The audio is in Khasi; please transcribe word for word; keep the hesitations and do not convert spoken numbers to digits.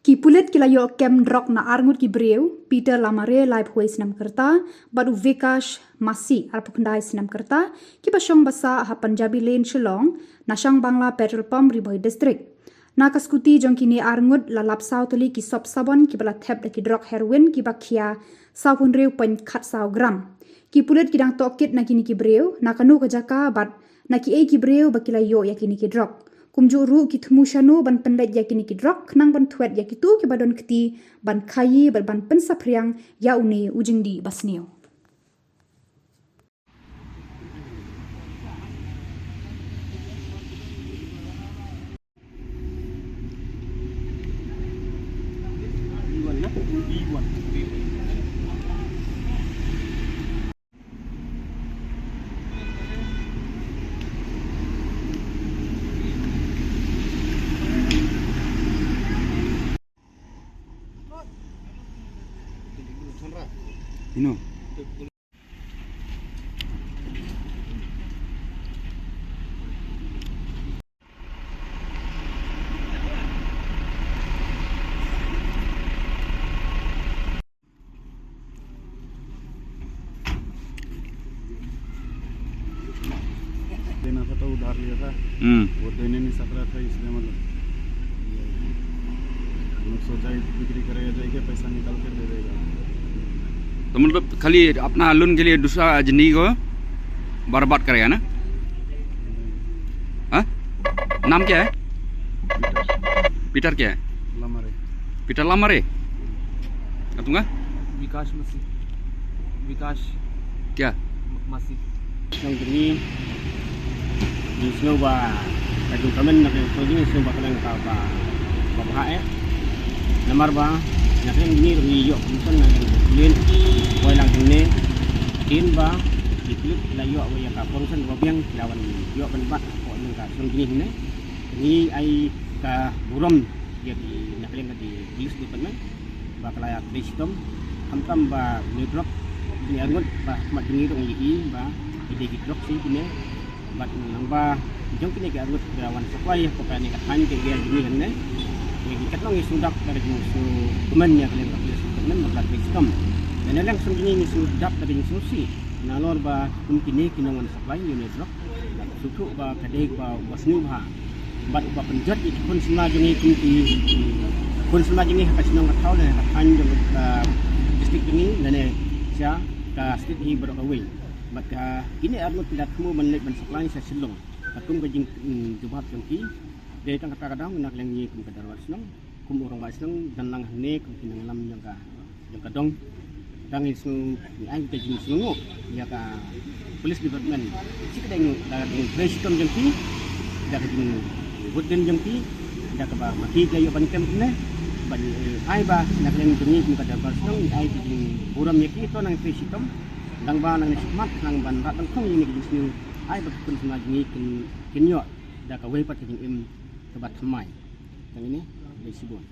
Ki pulit ki la ïoh kem drok na arngut ki briew, Peter Lamare, laiphew snem ka rta, bad u Vikash Masi, arphew khyndai snem ka rta, kiba shong ba sah ha Punjabi Lane, Shillong, na Shang Bangla Petrol Pump, Ri Bhoi District. Na ka skuti jong kine arngut la lap saw tylli ki sop sabon kiba la thep da ki drok heroin kiba khia sawphew hynriew point khatsaw gram. Ki pulit ki dang tohkit na kine ki briew, na kano ka jaka bad na kiei ki briew ba ki la ïoh ïa kine ki drok. Kumjuh ruh ki thmu shano ban pynleit ïa kine ki drok, khnang ban thwet ïa kito kiba don kti ban khaïi bad ban pynsaphriang ïa une u jingdih basniew. Ino. देना था तो उधार लिया था। हम्म। वो देने नहीं सक रहा था, इसलिए मतलब हम लोग सोचा ही बिक्री करेगा, जाके पैसा निकाल के दे देगा। तो मतलब खाली अपना लोन के लिए दूसरा जिंदगी को बर्बाद करेगा ना? हाँ? नाम क्या है? पीटर। पीटर क्या है? लमारे। पीटर लमारे? Ka tunga? विकास मसीह। विकास। Kya? M-, Masih. Shnong Jngi, jingsngew ba ka jingkmen na ka shnong Jngi shnong ba ka dang ka ba, ba bha eh. Namar ba na ka shnong Jngi ruh ngi ïoh pollution na ka shnong Jngi, boi lang hangne. Kin ba ki pulit la ïoh ba ïa ka pollution ba biang la wan ïoh ban bat ko na ka shnong Jngi hangne. Ngi ai ka burom ïa ki na ka liang ka di police department. Ba ka la ïa trei shitom, khamtam ba une u drok, une u arngut ba ha khmat jong ngi ruh ngi ïohi ba ki dei ki drok shi kine, bad nang ba jong kine ki arngut ki la wan supply ïa ka kane ka thaiñ ka area jong ngi hangne. Ngi ki katno ngi sngewdap da ka jingsngewkmen ïa ka liang ka police department ba ka la trei shitom. Lane lane shnong jong ngi ngi sngewdap da ka jingsngewsih nalor ba kum kine ki nongwan supply ïa une u drok. Sngewthuh ba ka dei kaba, ba sniew bha bad uba pynjot ïa ki khun samla jong ngi kum ki khun samla jong ngi ha ka shnong ka thaw lane ha ka thaiñ jong ka district jong ngi lane sha ka state hi baroh kawei. Bad ka kine arngut ki la thmu ban leit ban supply sha Shillong. Katkum ka jing, mm, jubab jong ki. Dei tang kata ka daw na ka liang ngi kum ka dorbar shnong. Kum u rangbah shnong dang lang hangne kum ki nongïalam jong ka, jong ka dong. Dang ngi sngew, ngi ai ka jingsngewnguh ïa ka police department. Shi katdei ngi da ka jingtrei shitom jong ki, da ka jingwad dien jong ki, da kaba ma ki ki la ïoh ban kem ne. Ban, eh, ai ba na ka liang jong ngi kum ka dorbar shnong ngi ai ka jingburom ïa ki to nang trei shitom. Dang ba nang ne shikmat nang ban rat ban khong ïa ngi ka jingsngew ai ba ka khun samla jong ngi kin, kin ïoh da kawei pat ka jingim kaba thymmai. Tang ine, khublei shibun.